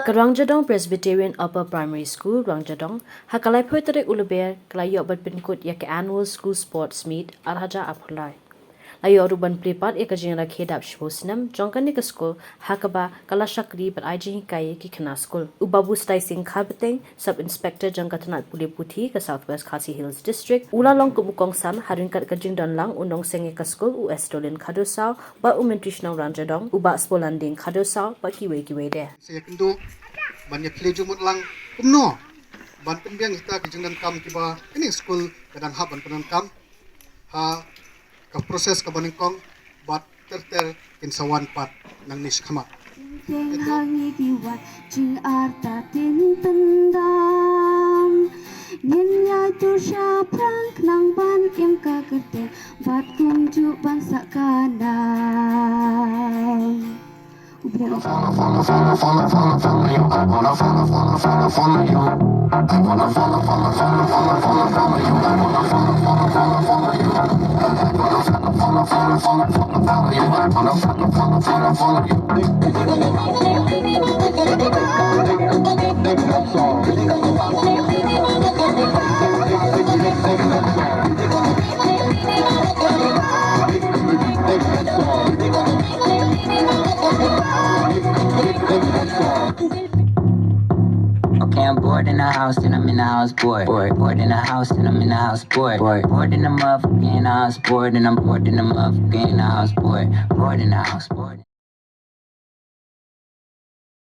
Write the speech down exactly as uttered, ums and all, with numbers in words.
Ka Rangjadong Presbyterian Upper Primary School, Rangjadong, ha ka laiphew tarik u Lber, ka la ïoh ban pynkut ïa ka Annual School Sports Meet, ar hajar arphew lai. La ïoh ruh ban plie pat ïa ka jingrakhe dap shiphew snem jong kane ka skul, ha kaba ka la shakri bad ai jinghikai ïa ki khynnah skul. U Babu Stai Singh Kharbeteng, Sub Inspector jong ka tnat pule puthi ka South West Khasi Hills District, u la long kum u kongsan ha ryngkat ka jingdon lang u nongseng ïa ka skul u Estolin Khardosaw, bad u Myntri Shnong Rangjadong, u Bah Sbolanding Khardosaw, bad kiwei kiwei de. Sa ïakynduh ban ïa plie jingmut lang kumno ban pynbiang ïa kita ki jingdonkam kiba kane ka skul ka dang hap ban pyndonkam ha ka process kaba nyngkong bad ter ter kin sa wan pat nangne shakhmat. Teng hangi ki wat jingartatien pyndam. Ngin ïa tu shaphrang khnang ban im ka kyrteng bad kumjuh ban sah ka nam. Okay, I'm bored in the house and I'm in the house bored. Bored, bored in the house and I'm in the house bored. Bored, bored in the motherfucking house bored and I'm bored in the motherfucking house bored. Bored in the house bored.